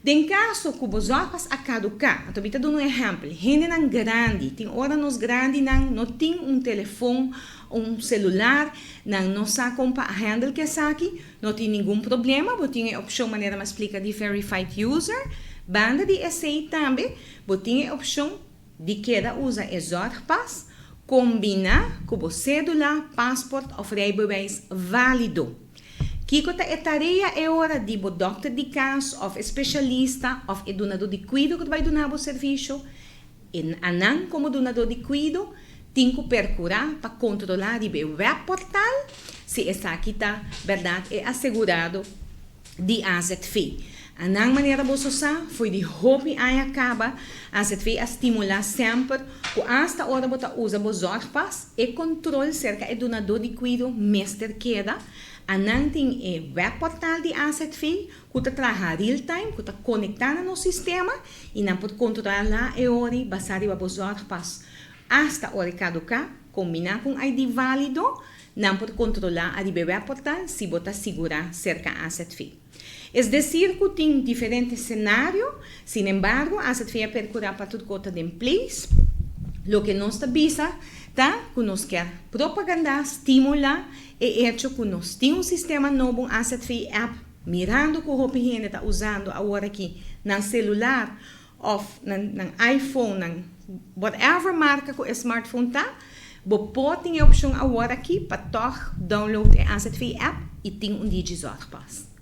Den kaso ku bo zorgpas a kaduká, anto mi ta duna un ehèmpel, hendenan grandi, tin ora nos grandinan no tin un telefon, un selular, nan no sa kon pa handle ku esaki, no tin ningun problema, bo tin e opshon manera mi a splika di verified user. Banda di esei tambe bo tin e opshon di keda usa e zorgpas kombiná ku bo sédula, pasport òf rijbewijs válido. Kiko ta e tarea e ora di bo dòkter di kas òf e spesialista òf e dunadó di kuido ku ta bai duna bo servisio? E anan komo dunadó di kuido tin ku perkurá pa kontrolá riba e webportal si esaki ta bèrdat e asegurado di AZV. Anan manera boso sa, fo'i di hopi aña kaba AZV a stimulá semper ku asta ora bo ta usa bo zorgpas, e kontrol serka e dunadó di kuido mester keda. Anan tin e webportal di AZV ku ta traha real time, ku ta konektá na nos sistema i nan por kontrolá e ora basá riba bo zorgpas asta ora e kaduká, kombiná ku un ID válido, nan por kontrolá ariba e webportal si bo ta sigurá serka AZV. Es desir ku tin diferente senario, sin embargo AZV a perkurá pa tur kos ta den place. Loke nos ta bisa ta ku nos kier propagandá, stimulá e echo ku nos tin un sistema nobo, un AZV app, mirando ku hopi hende ta usando awor aki nan selular òf nan iPhone, nan whatever marka ku e smartphone ta, bo por tin e opshon awor aki pa tòg download e AZV app i tin un DigiZorgpas.